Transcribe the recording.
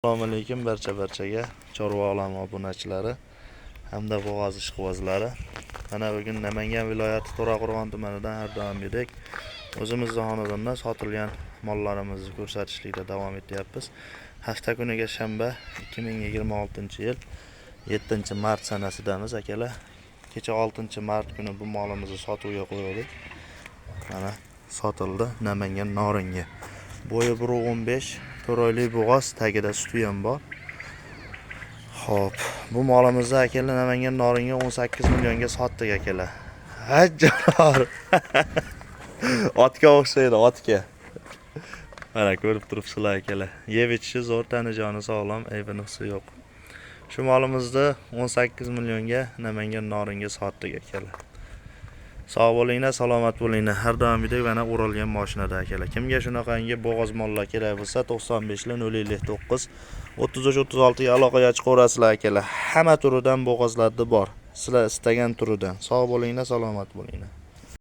Assalomu alaykum barcha-barchaga, chorva olami obunachilari hamda bo'g'oz ishqibozlari. Mana bugun Namangan viloyati To'raqo'rg'on tumanidan har doimgidek o'zimizni xonadondan sotilgan mollarimizni ko'rsatishlikda davom etyapmiz. Hafta kuniga shanba, 2026-yil 7-mart sanasidamiz, akalar. Kecha 6-mart kuni bu molimizni sotuvga qo'ydik. Mana sotildi Namangan Noringa. Bo'yi 1.15, 4 oylik bo'g'oz, tagida suti ham bor. Xo'p, bu molimizni, akalar, Namangan Noringa 18 millionga sotdik, akalar. Ha, jonivor. Otga o'xshaydi, otga. Mana ko'rib turibsizlar, akalar. Yeb ichishi zo'r, tani joni sog'lom, aybi nuqsi yo'q. Shu molimizni 18 millionga Namangan Noringa sotdik, akalar. Sog' bo'linglar, salomat bo'linglar. Har doimgidek mana o'ralgan mashinada, akalar. Kimga shunaqangi bo'g'oz mollar kerak bo'lsa, 95 059 33 36 ga aloqaga chiqaverasizlar, akalar. Hamma turidan bo'g'ozlarda bor. Sizlar istagan turidan. Sog' bo'linglar, salomat bo'linglar.